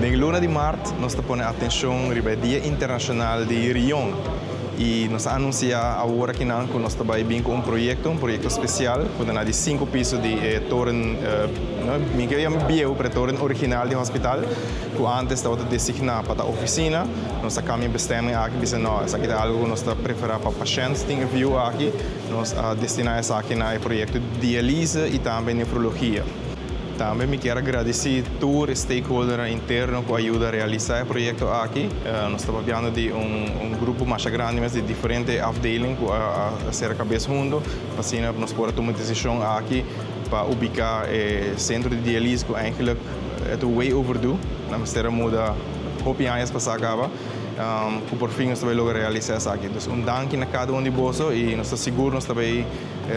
Den luna di mart nos ta pone atencion riba e Dia Internacional di Rion y nos a anuncia awor akinan cu nos ta bay bin cu un proyecto, un proyecto special cu ta na di cinco piso di e toren, mi ke yama bieu, pero e toren original di hospital cu antes tabata designa pa ta oficina. Nos a cambia e bestemming aki bisa no, esaki ta algo cu nos ta prefera pa pashent tin e view aki. Nos a destina esaki na e proyecto di dialyse y tambe nefrologia. Tambe mi kier a gradici tur e stakeholdernan interno cu a yuda realisa e proyecto aki. Nos ta papiando di un grupo masha grandi mes di diferente afdeling cu a cera cabes hunto pa asina nos por a tuma e decision aki pa ubica e centro di dialyse cu eigenlijk e ta way overdue. Nan mester a muda hopi añas pasa caba cu por fin nos ta bay logra realisa esaki. Dus un danki na cada un di boso y nos ta sigur nos ta bay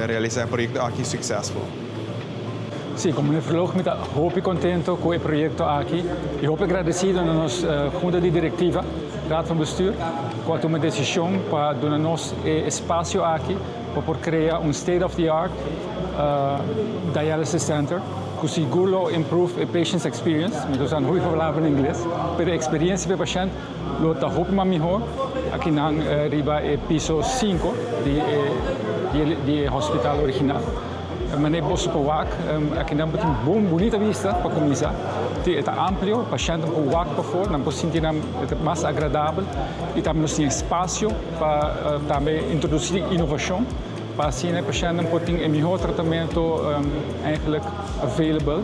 realisa e proyecto aki succesful. Sí, como nefroloog mi ta hopi contento cu e proyecto aki y hopi agradecido na nos junta di directiva, Raad van Bestuur, cu a tuma e decision pa duna nos e espacio aki pa por crea un state of the art dialysis center cu sigur lo improve e patient's experience, mi ta usa hopi palabra na ingles, pero e experiencia pa e pashent lo ta hopi mas mihor akinan riba e piso cinco di e hospital original. Manera boso por wak, akinan bo tin bon bunita bista pa kuminsá. E ta amplio, pashèntnan por wak pafó, nan por sinti nan e ta mas agradabel i tambe nos tin espasio pa tambe introdusí inovashon pa asina e pashèntnan por tin e mihó tratamentu eigenlijk available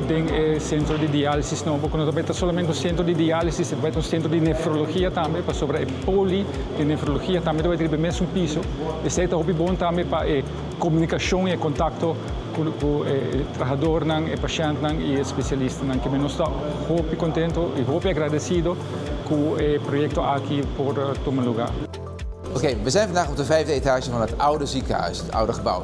den e sentro di diálisis nobo ku no ta bai ta solamente un sentro di diálisis, e ta bai ta un sentro di nefrologia tambe pasobra e poli di nefrologia tambe ta bai riba e mesun piso. Esei ta hopi bon tambe pa e Komunikashon i e kontakto ku e trahadornan, e pashèntnan i e spesialistanan. Kimen nos ta hopi kontentu i hopi agradesido ku e proyekto aki por tuma lugá. Oké, we zijn vandaag op de vijfde etage van het oude ziekenhuis, het oude gebouw.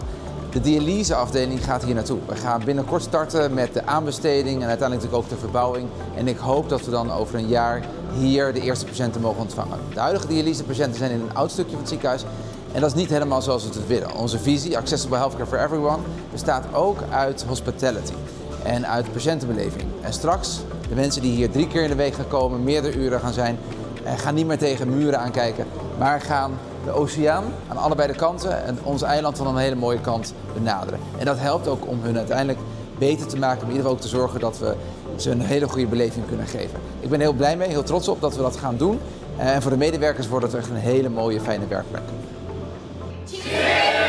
De dialyseafdeling gaat hier naartoe. We gaan binnenkort starten met de aanbesteding en uiteindelijk natuurlijk ook de verbouwing. En ik hoop dat we dan over een jaar hier de eerste patiënten mogen ontvangen. De huidige dialysepatiënten zijn in een oud stukje van het ziekenhuis. En dat is niet helemaal zoals we het willen. Onze visie, Accessible Healthcare for Everyone, bestaat ook uit hospitality en uit patiëntenbeleving. En straks, de mensen die hier drie keer in de week gaan komen, meerdere uren gaan zijn, en gaan niet meer tegen muren aankijken, maar gaan de oceaan aan allebei de kanten en ons eiland van een hele mooie kant benaderen. En dat helpt ook om hun uiteindelijk beter te maken, maar in ieder geval ook te zorgen dat we ze een hele goede beleving kunnen geven. Ik ben heel blij mee, heel trots op dat we dat gaan doen. En voor de medewerkers wordt het echt een hele mooie, fijne werkplek. Cheers!